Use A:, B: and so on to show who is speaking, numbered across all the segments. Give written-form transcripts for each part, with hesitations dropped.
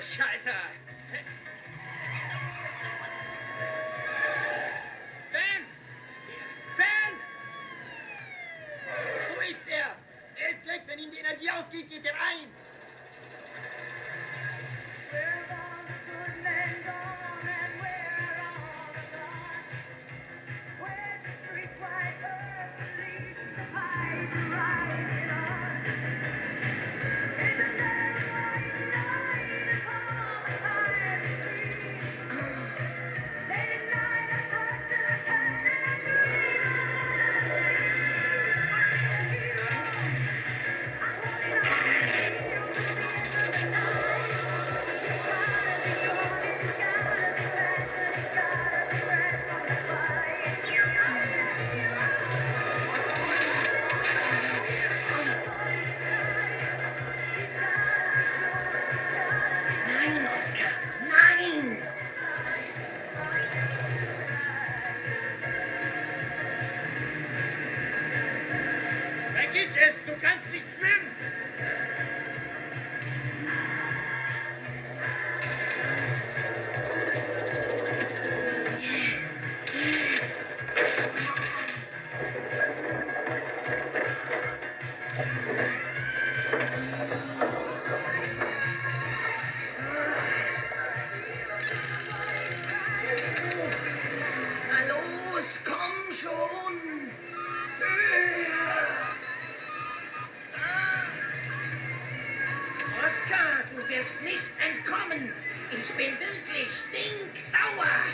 A: Scheiße! Ben! Ben! Wo ist er? Er ist gleich, wenn ihm die Energie ausgeht, geht er ein! Du kannst nicht schwimmen!
B: Na los, komm schon! Oskar, du wirst nicht entkommen. Ich bin wirklich stinksauer.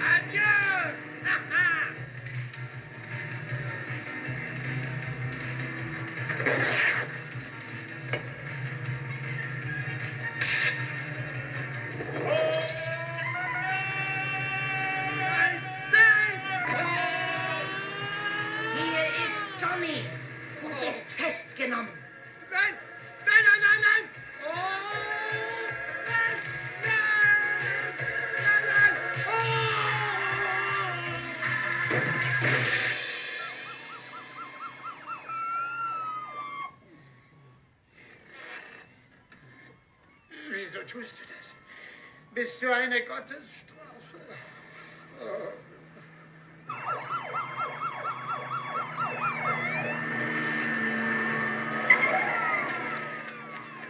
A: Adieu! Haha!
B: Hier ist Johnny. Du bist festgenommen.
A: Nein! Nein, nein, nein, nein! Oh! Nein! Nein! Nein, nein! Wieso tust du das? Bist du eine Gottesstrafe? Oh.